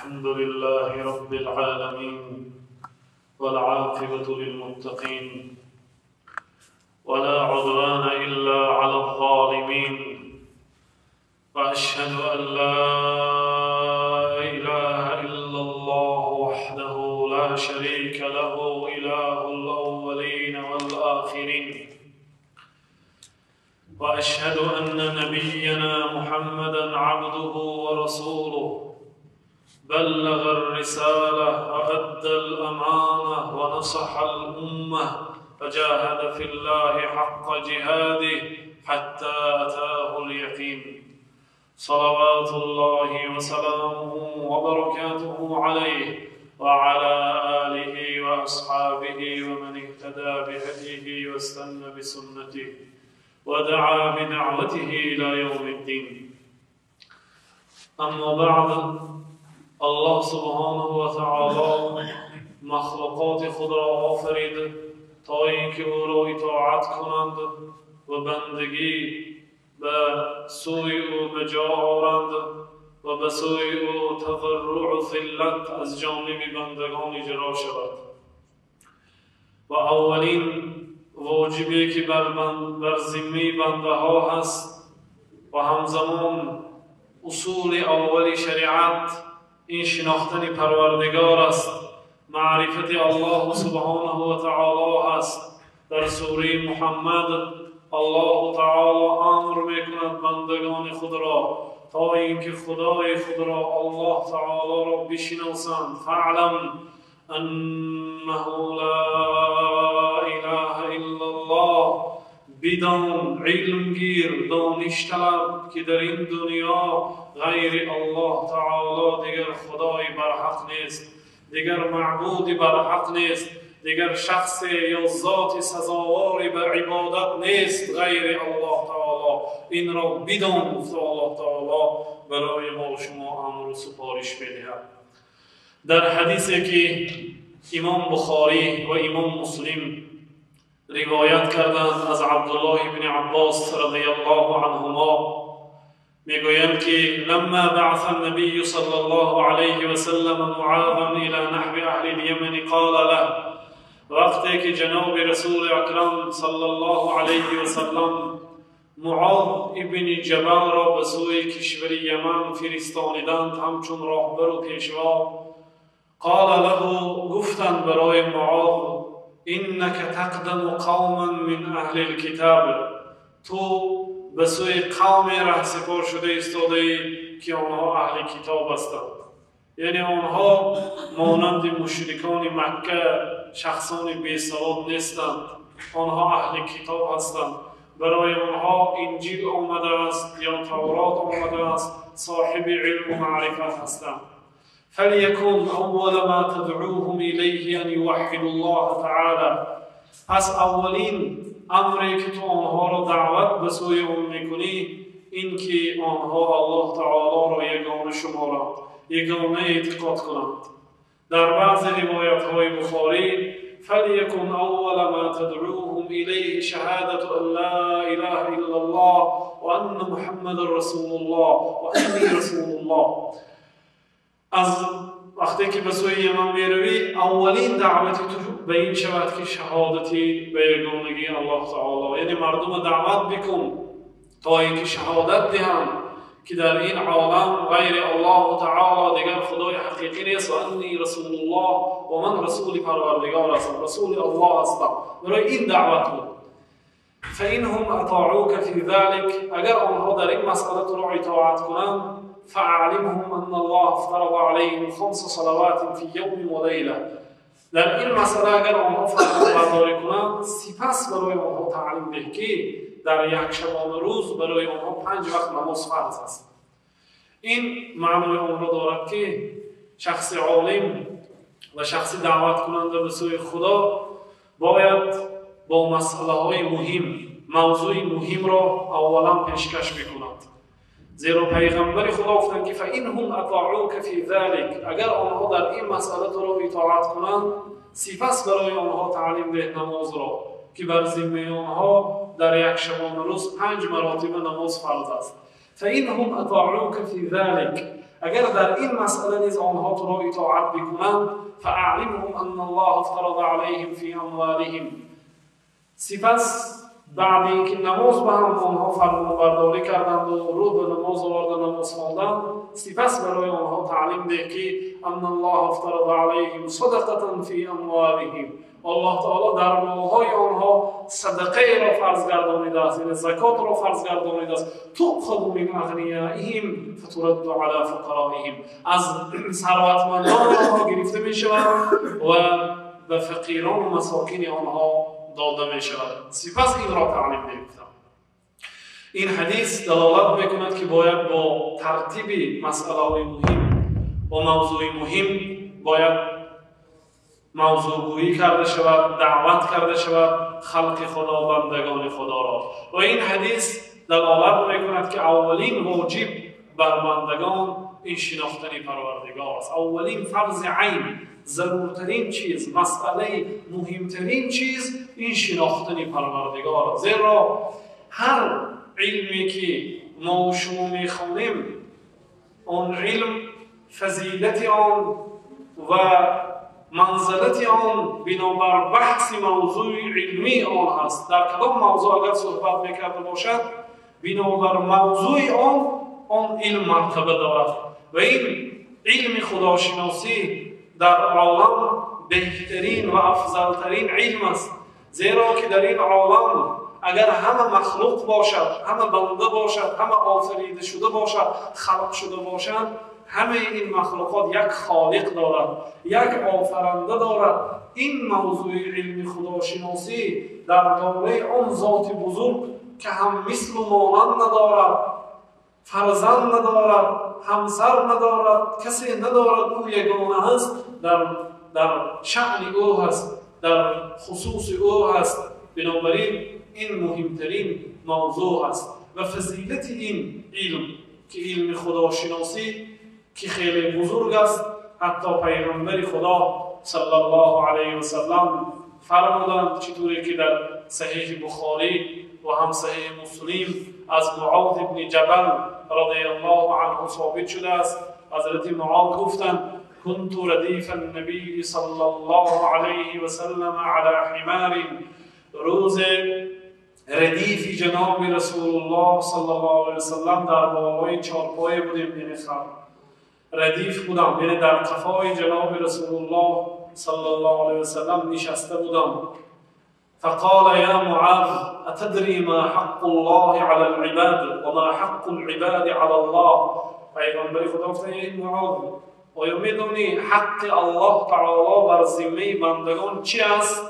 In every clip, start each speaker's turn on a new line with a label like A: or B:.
A: الحمد لله رب العالمين والعاقبة للمتقين ولا عدوان إلا على الظالمين وأشهد أن لا إله إلا الله وحده لا شريك له إله الأولين والآخرين وأشهد أن نبينا محمدا عبده ورسوله بلغ الرسالة وأدى الأمانة ونصح الأمة فجاهد في الله حق جهاده حتى أتاه اليقين صلوات الله وسلامه وبركاته عليه وعلى آله وأصحابه ومن اهتدى بهديه واستنى بسنته ودعا بدعوته إلى يوم الدين. أما بعد، الله سبحانه وتعالى مخلوقات خود را آفرید تا اینکه او را اطاعت کنند و بندگی به سوی او به جا آورند و به سوی او تضرع و ذلت از جانب بندگان اجرا شود. و اولین واجبی که بر ذمه بنده ها هست و همزمان اصول اول شریعت این شناختن پروردگار است، معرفت الله سبحانه و تعالی است. در سوره محمد الله تعالی امر میکند بندگان خود را تا اینکه خدای خود را الله تعالی را بشناسند. فاعلم انه لا اله الا الله، بدان، علم گیر، دانش طلب که در این دنیا غیر الله تعالی دیگر خدای برحق نیست، دیگر معبودی برحق نیست، دیگر شخص یا ذات سزاواری به عبادت نیست غیر الله تعالی. این را بدان گفت الله تعالی برای ما و شما امر و سپارش می‌دهد. در حدیثی که امام بخاری و امام مسلم روایت کردند از عبدالله بن عباس رضی الله عنهما، میگویند که لما بعث النبی صلی الله علیه و سلم معاذا الى نحو اهل اليمن قال له، وقتی که جناب رسول اکرم صلی الله علیه و سلم معاذ ابن جبل را به سوی کشور یمن فرستانیدند همچون راهبر و پیشوا، قال له، گفتند برای معاذ انک تقدم قوما من اهل الكتاب، تو به سوی قوم رهسپار شده ایستاده ای که آنها اهل کتاب هستند. یعنی آنها مانند مشرکان مکه شخصان بیسواد نیستند، آنها اهل کتاب هستند. برای آنها انجیل آمده است یا تورات آمده است، صاحب علم و معرفت هستند. فلیکن اول ما تدعوهم الیه ان یوحدوا الله تعالی، پس اولین امری که تو آنها را دعوت به سوی اون میکنی این که آنها الله تعالی را یگانه شمارند، یگانه اعتقاد کنند. در بعض روایت های بخاری فلیکن اول ما تدعوهم الیه شهادت ان لا اله الا الله و ان محمد رسول الله و انی رسول الله. از وقتی که به سوی یمن میروی اولین دعوت تو به این شود که شهادتی به یگانگی الله تعالی، یعنی مردم دعوت بکن تا اینکه شهادت دهند که در این عالم غیر الله تعالی دیگر خدای حقیقی نیست و انی رسول الله و من رسول پروردگار هستم، رسول الله هستم. برای این دعوت کن. فإنهم اطاعوك فی ذلك، اگر آنها در این مسئله تو را اطاعت کنند، فأعلمهم أن الله افترض عليهم خمس صلوات في يوم وليلة. در این مسئله اگر آنها فرمانبرداری کنند، سپس برای آنها تعلیم ده که در یک شبانه روز برای آنها 5 وقت نماز فرض است. این معنای آن را دارد که شخص عالم و شخص دعوت کننده به سوی خدا باید با مسئله های مهم، موضوع مهم را اولا پیشکش بکند. زیرا پیغمبر خدا گفتند که فإنهم اطاعوک فی ذلک، اگر آنها در این مسئله تو را اطاعت کنند، سپس برای آنها تعلیم ده نماز را که بر ذمه آنها در یک شبانه روز 5 مراتب نماز فرض است. فإنهم اطاعوک فی ذلک، Агар дар ин масъала низ онҳо туро итоат бикунанд, فأعلمهم أن الله افترض عليهم في أموالهم. Сипас баъди инки намоз ба ҳам онҳо фармонбардорӣ карданд ва рӯ ба намоз оварда намоз хонданд, сипас барои онҳо таълим деҳ ки أن الله افترض عليهم صدقة في أموالهم. Аллоҳ таоло дар молҳои онҳо садақаеро фарз гардонидааст, яъне закотро фарз гардонидааст. تؤخذ من أغنيائهم فترد على فقرائهم. Аз сарватмандони онҳо гирифта мешавад ва ба фақирон ва масокини онҳо дода мешавад. Сипас инро таълим мегуфтам. Ин ҳадис далолат мекунад ки бояд бо тартиби масъалаҳои муҳим ва мавзӯи муҳим бояд мавзӯъгӯӣ карда шавад, даъват карда шавад халқи Худо, бандагони Худоро. Ва ин ҳадис далолат мекунад ки аввалин воҷиб бар бандагон ин шинохтани Парвардигор аст. Аввалин фарзи айн, заруртарин чиз, масъалаи муҳимтарин чиз ин шинохтани Парвардигор аст. Зеро ҳар илме ки мо шумо мехонем, он илм фазилати он ва манзилати он бинобар баҳси мавзӯи илмии он ҳаст. Дар кадом мавзӯъ агар суҳбат мекарда бошад, бинобар мавзӯи он он илм мартаба дорад. Ва ин илми худошиносӣ дар олам беҳтарин ва афзалтарин илм аст. Зеро ки дар ин олам агар ҳама махлуқ бошад, ҳама банда бошад, ҳама офарида шуда бошад, халқ шуда бошад, ҳамаи ин махлуқот як холиқ дорад, як офаранда дорад. Ин мавзӯи илми худошиносӣ дар бораи он зоти бузург ки ҳам мислу монанд надорад, фарзанд надорад, ҳамсар надорад, касе надорад, ӯ ягона ҳаст, дар шаъни ӯ ҳаст, дар хусуси ӯ ҳаст. Бинобар ин ин муҳимтарин мавзӯъ ҳаст ва фазилати ин илм ки илми худошиносӣ ки хеле бузург аст, ҳатто пайғамбари Худо саллаллоҳу алайҳи васаллам фармуданд, чӣ тавре ки дар Саҳеҳи Бухорӣ ва ҳам Саҳеҳи Муслим аз Муоз ибни Ҷабал радиаллоҳу анҳу собит шудааст. Ҳазрати Муоз гуфтанд: كنت رديف النبي صلى الله عليه وسلم على حمار. روز ردیف جناب رسول الله صلی الله علیه وسلم در بالای چارپایه بودیم، یعنی خر ردیف بودم، یعنی در قفای جناب رسول الله صلی الله علیه وسلم نشسته بودم. فقال يا معاذ أتدري ما حق الله على العباد وما حق العباد على الله. پیغمبر خدا گفتند: ای معاذ، آیا میدانی حق الله تعالی بر ذمه بندگان چی است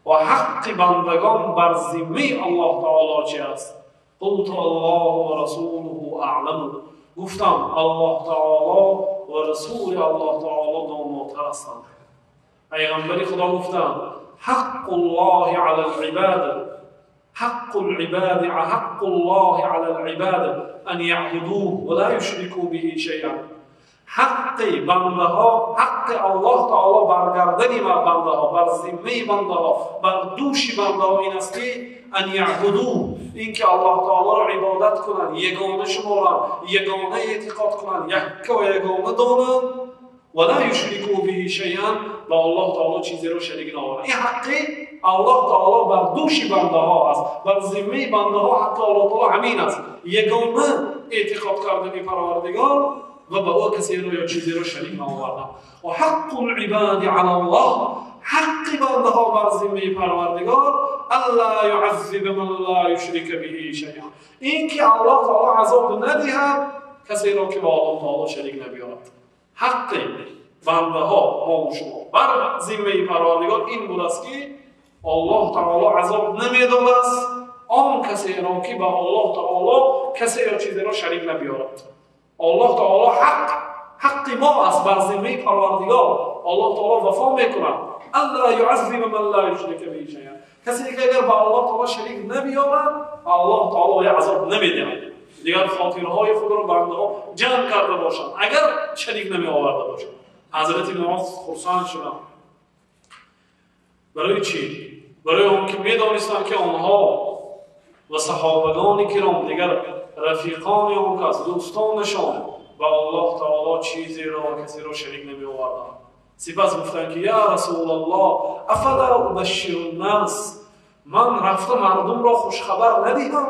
A: و حق بندگان بر ذمه الله تعالی چی است؟ قلت الله ورسوله اعلم. گفتم الله تعالی و رسول الله تعالی داناتر هستند. پیغمبر خدا گفتند: حق الله على العباد، حق العباد، حق الله على العباد أن يعبدوه ولا يشركوا به شيئا. حق بنده ها، حق الله تعالی بر گردن بنده ها، بر ذمه بنده ها، بر دوش بنده ها این است که ان یعبدوه، اینکه الله تعالی را عبادت کنند، یگانه شمارند، یگانه اعتقاد کنند، یکه و یگانه دانند، و لا یشرکوا به شیئا، با الله تعالی چیزی را شریک نآورند. این حق الله تعالی بر دوش بنده ها است، بر ذمه بنده ها حق الله تعالی همین است، یگانه اعتقاد کردن پروردگار و با او کسی رو یا چیزی رو شریک نآوردن. و حق العباد علی الله، حق بنده ها بر ذمه پروردگار الا يعذب من لا يشرك به شيئا، این که الله تعالی عذاب ندهد کسی را که با الله تعالی شریک نبیارد. حق بنده ها ما و شما بر ذمه پروردگار این بود است که الله تعالی عذاب نمیداد است آن کسی را که با الله تعالی کسی یا چیزی را شریک نبیارد. الله تعالی حق ما است بر ذمه پروردگار. الله تعالی وفا میکند. الا يعذب من لا يشرك به شيئا، کسی که اگر با الله تعالی شریک نبیارد الله تعالی عذاب نمیدهد. دیگر خاطرهای خود را بنده ها جمع کرده باشند اگر شریک نمی آورده باشند. حضرت معاذ خرسند شدند. برای چی؟ برای آنکه میدانستند که آنها و صحابگان کرام، دیگر رفیقان آن کس، دوستانشان Ба Аллоҳ таоло чизеро ва касеро шарик намеовардам. Сипас гуфтанд ки я Расулаллоҳ, афала убашширу ннас, ман рафта мардумро хушхабар надиҳам?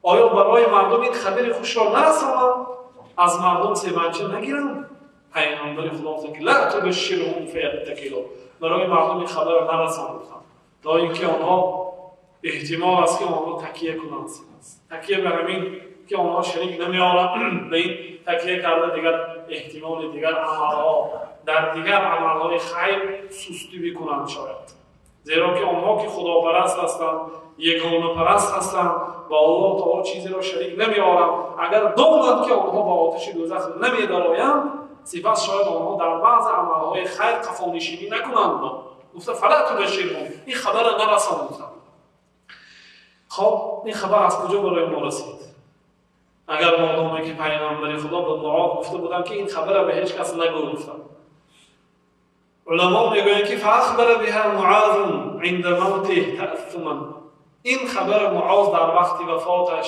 A: Оё барои мардум ин хабари хушро нарасонам? Аз мардум себанча нагирам? Пайғамбари Худо гуфтанд ки ла тубашширҳум фаяттакилу, барои мардум ин хабарро нарасон гуфтанд, то ин ки онҳо эҳтимол аст ки онҳо такия кунанд. Такия ба ҳамин ки онҳо шарик намеоранд, ба ин такия карда дигар эҳтимоли дигар амалҳо дар дигар амалҳои хайр сустӣ бикунанд шояд. Зеро ки онҳо ки худопараст ҳастанд, ягонапараст ҳастанд, ба Аллоҳ таоло чизеро шарик намеоранд, агар донанд ки онҳо ба оташи дӯзах намедароянд, сипас шояд онҳо дар баъзе амалҳои хайр қафонишинӣ накунанд. Гуфта фала тубашширҳум, ин хабарро нарасон гуфтанд. Хоб, ин хабар аз куҷо барои мо расид? Агар модоме ки пайғамбари Худо ба Муоз гуфта буданд ки ин хабарро ба ҳеҷ кас нагӯ гуфтанд. Уламо мегӯянд ки фаахбара биҳа Муазун инда мавтиҳ таъассуман, ин хабари Муоз дар вақти вафоташ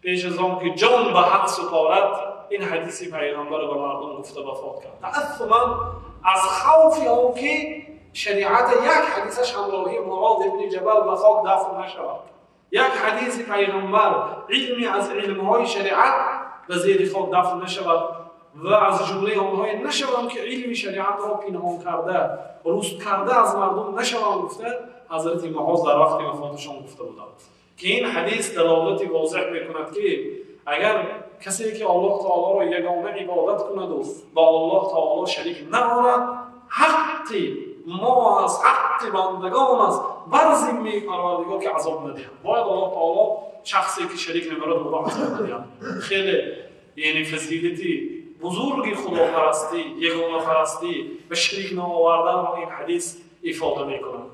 A: пеш аз он ки ҷон ба ҳақ супорад, ин ҳадиси пайғамбарро ба мардум гуфта вафот кард. Таъассуман аз хавфи он ки шариата як ҳадисаш ҳамроҳи Муоз ибни Ҷабал ба хок дафн нашавад, як ҳадиси пайғамбар илми аз илмҳои шариат ба зери хок дафн нашавад ва аз ҷумлаи онҳое нашаванд ки илми шариатро пинҳон карда, руст карда аз мардум нашаванд гуфта ҳазрати Муоз дар вақти вафоташон гуфта буданд. Ки ин ҳадис далолати возеҳ мекунад ки агар касе ки Аллоҳ таолоро ягона ибодат кунаду ба Аллоҳ таоло шарик наорад, ҳаққи мо аст, ҳаққи бандагон аст бар зиммаи Парвардигор ки азоб надиҳад. Бояд Аллоҳ таоло шахсе ки шарик намеорад ӯро азоб надиҳад. Хеле яъне фазилати бузурги худопарастӣ, ягонапарастӣ ва шарик наоварданро ин ҳадис ифода мекунад.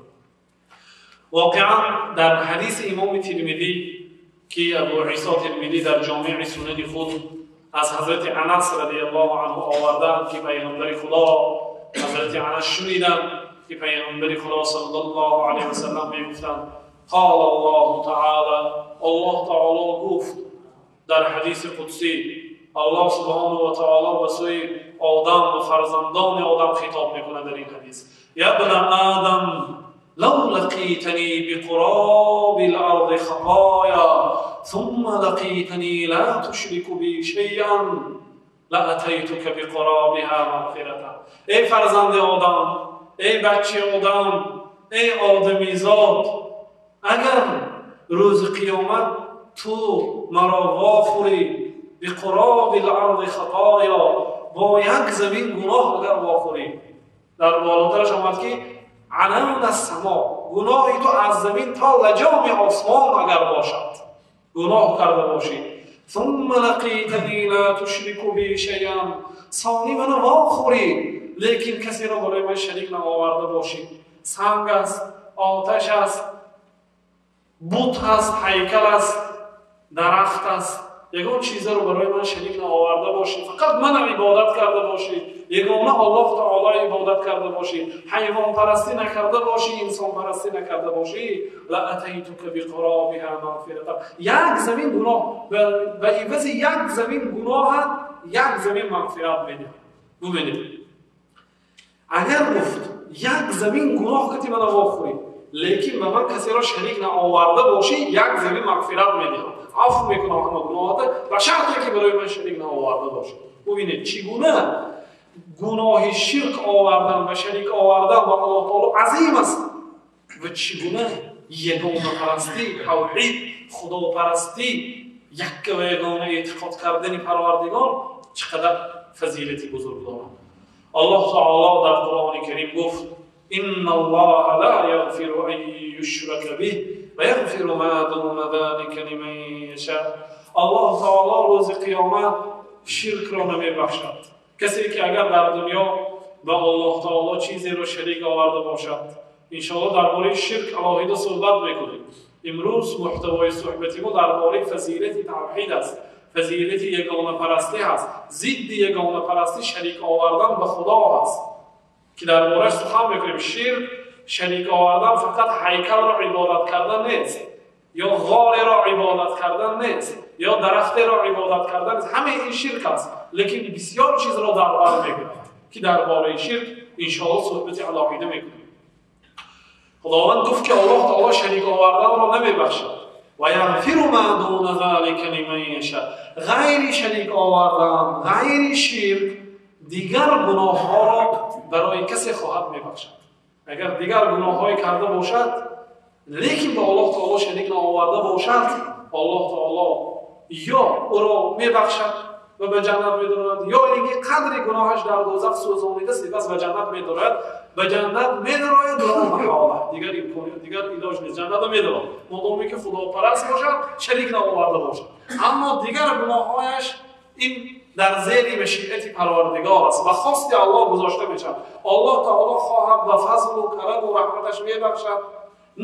A: Воқеан дар ҳадиси имоми Тирмидӣ ки Абу Исо Тирмидӣ дар ҷомеи сунани худ аз ҳазрати Анас радиаллоҳу анҳу овардаанд ки пайғамбари Худо ҳазрати Анас шуниданд ки пайғамбари Худо саллаллоҳу алайҳи васаллам мегуфтанд: қол Аллоҳу таъоло, Аллоҳ таъоло гуфт дар ҳадиси қудсӣ, Аллоҳ субҳонаҳу ва таъоло ба сӯи Одам ва фарзандони Одам хитоб мекунад дар ин ҳадис: я бна Одам лав лақитани биқуроби л-арди хатоя сумма лақитани ла тушрику би шайан лаатайтука биқуробиҳа мағфирата. Эй фарзанди Одам, эй бачаи Одам, эй одамизод, агар рӯзи қиёмат ту маро вохӯрӣ биқуроби л-арди хатоя, бо як замин гуноҳ агар вохӯрӣ, дар болотараш омад ки анан ассамо, гуноҳи ту аз замин то лаҷоми осмон агар бошад, гуноҳ карда бошӣ, сумма лақитани ла тушрику би шайан, сони маро вохӯрӣ лекин касеро барои ман шарик наоварда бошӣ, санг аст, оташ аст, бут аст, ҳайкал аст, дарахт аст, ягон чизеро барои ман шарик наоварда бошӣ, фақат манам ибодат карда бошӣ, ягона Аллоҳ таоло ибодат карда бошӣ, ҳайвонпарастӣ накарда бошӣ, инсонпарастӣ накарда бошӣ, лаатайтука биқуробиҳа мағфирата, як замин гуноҳ ба ивази як замин гуноҳат як замин мағфират медиҳам. Бубинед, агар гуфт як замин гуноҳ кати мана вохӯрӣ, лекин ба ман касеро шарик наоварда бошӣ, як замин мағфират медиҳам, афв мекунам ҳама гуноҳата ба шарте ки барои ман шарик наоварда бошӣ. Бубинед, чӣ гуна гуноҳи ширк овардан ва шарик овардан ба Аллоҳ таоло азим аст ва чӣ гуна ягонапарастӣ, тавҳид, худопарастӣ, якка ва ягона эътиқод кардани Парвардигор чӣ қадар фазилати бузург дорад. Аллоҳ таоло дар Қуръони Карим гуфт: инна Аллоҳа ла яғфиру ан юшрака биҳ ва яғфиру ма дуна залика лиман яша. Аллоҳ таоло рӯзи қиёмат ширкро намебахшад. Касе ки агар дар дунё ба Аллоҳ таоло чизеро шарик оварда бошад, иншоаллоҳ дар бораи ширк алоҳида суҳбат мекунем. Имрӯз муҳтавои суҳбати мо дар бораи фазилати тавҳид аст, фазилати ягонапарастӣ аст, зидди ягонапарастӣ шарик овардан ба Худо аст ки дар борааш сухан мекунем. Ширк шарик овардан фақат ҳайкалро ибодат кардан нест, ё ғореро ибодат кардан нест, ё дарахтеро ибодат кардан нест. Ҳамаи ин ширк аст, лекин бисёр чизро дар бар мегирад ки дар бораи ширк иншоалло суҳбати алоҳида мекунем. Худованд гуфт ки Аллоҳ таоло шарик оварданро намебахшад. Ва яғфиру ма дуна залика лиман яша. Ғайри шарик овардан, ғайри ширк дигар гуноҳҳоро барои касе хоҳад мебахшад. Агар дигар гуноҳҳое карда бошад, лекин ба Аллоҳ таоло шарик наоварда бошад, Аллоҳ таоло ё ӯро мебахшад ва ба ҷаннат медорад, ё ин ки қадри гуноҳаш дар дозах сӯзонида сипас ба ҷаннат медорад, ба ҷаннат медарояд ла маҳола, дигар имконият, дигар илоҷ нест, ҷаннатро медорад модоме ки худопараст бошад, шарик наоварда бошад. Аммо дигар гуноҳҳояш ин дар зери машиати Парвардигор аст ва хости Аллоҳ гузошта мешавад. Аллоҳ таоло хоҳад ба фазлу караму раҳматаш мебахшад,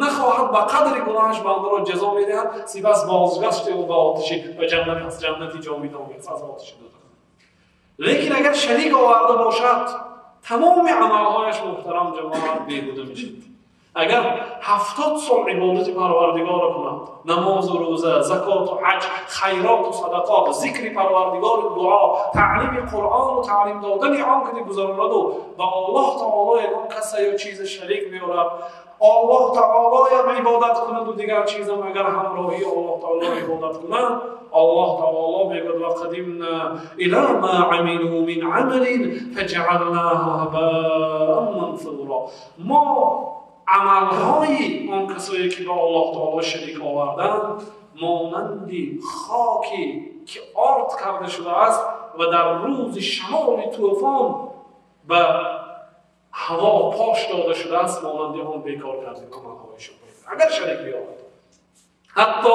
A: нахоҳад ба қадри гуноҳаш бандаро ҷазо медиҳад, сипас бозгашти ӯ ба оташи ба ҷаннат аст, ҷаннати ҷовидон аст аз оташи дӯзах. Лекин агар шарик оварда бошад, тамоми амалҳояш муҳтарам ҷамоат беҳуда мешавад. Агар 70 сол ибодати Парвардигорро кунад, намозу рӯза, закоту ҳаҷ, хайроту садақот, зикри Парвардигору дуо, таълими Қуръону таълим додани он ки гузаронаду ба Аллоҳ таоло ягон каса ё чизе шарик биёрад, Аллоҳ таолоям ибодат кунаду дигар чизам агар ҳамроҳии Аллоҳ таоло ибодат кунад, Аллоҳ таоло мегӯяд: ва қадимна ила ма амилу мин амалин фаҷаалнаҳу ҳабаан мансура. Мо амалҳои он касое ки ба Аллоҳ таоло шарик оварданд монанди хоке ки орд карда шудааст ва дар рӯзи шамоли тӯфон ба ҳаво пош дода шудааст, монанди он бекор кардем амалҳои шумо агар шарик биёвард. Ҳатто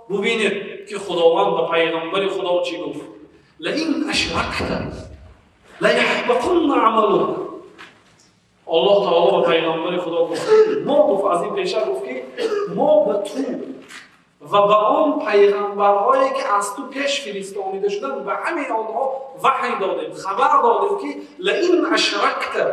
A: бубинед ки Худованд ба пайғамбари Худо чӣ гуфт: лаин ашракта лаяҳбатанна амалук. Аллоҳ таоло ба пайғамбари Худо гуфт, мо гуфт аз ин пеша гуфт ки мо ба ту ва ба он пайғамбарҳое ки аз ту пеш фиристонида шуданд ба ҳамаи онҳо ваҳй додем, хабар додем ки лаин ашракта,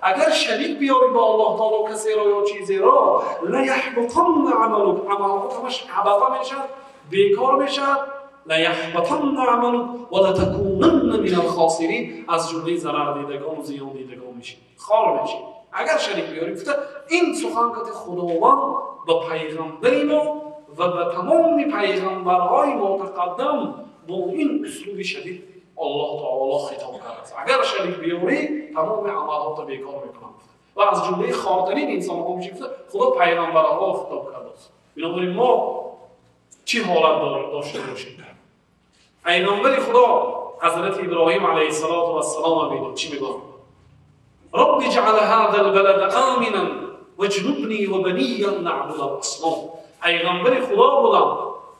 A: агар шарик биёрӣ ба Аллоҳ таоло касеро ё чизеро, лаяҳбатанна амалук, амалҳо ҳамаш ҳабата мешавад, бекор мешавад, лаяҳбатанна амалук ва латакунанна мин алхосирин, аз ҷумлаи зарардидагону зиёндидагон мешавӣ, хор мешавӣ агар шарик биёрӣ. Гуфта ин сухан кати Худованд ба пайғамбари мо ва ба тамоми пайғамбарҳои мутақаддам бо ин услуби шадид Аллоҳ таоло хитоб кардааст. Агар шарик биёрӣ тамоми амалҳоро бекор мекунам ва аз ҷумлаи хортарин инсонҳо мешавӣ. Гуфта Худо пайғамбарҳоро хитоб кардааст. Бинобар ин мо чӣ ҳолат дошта бошем? Пайғамбари Худо ҳазрати Иброҳим алайҳиссалоту вассалом бинед чӣ мегӯяд: رب اجعل هذا البلد آمنا واجنبني وبني أن نعبد الأصنام. پیغمبر خدا بودم،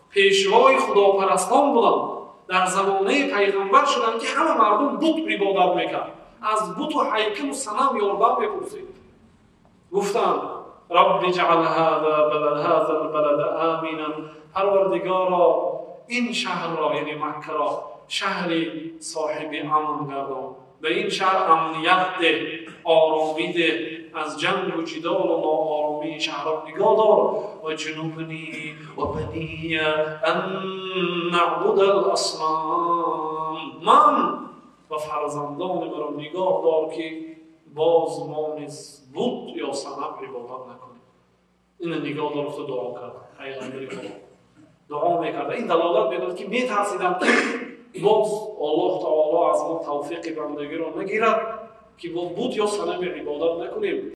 A: پیشوای خداپرستان بودم، در زمانه پیغمبر شدم که همه مردم بت عبادت میکرد، از بت و هیکل و صنم یاردم میپرسید. گفتم رب اجعل هذا البلد آمنا، پروردگارا این شهر را یعنی مکه را شهر صاحب امن گردان، به این شهر امنیت ده، آرامی ده، از جنگ و جدال و ناآرامی شهر را نگاه دار. و جنوبنی و بنی ان نعبد الاصنام، من و فرزندان مرا نگاه دار که باز ما نیز بت یا صنم عبادت نکنیم. این نگاه دار گفته دعا کرد پیغمبر خدا دعا میکرد. این دلالت میداد که میترسیدم که باز الله تعالی از ما توفیق بندگی را نگیرد که با بت یا صنم عبادت نکنیم.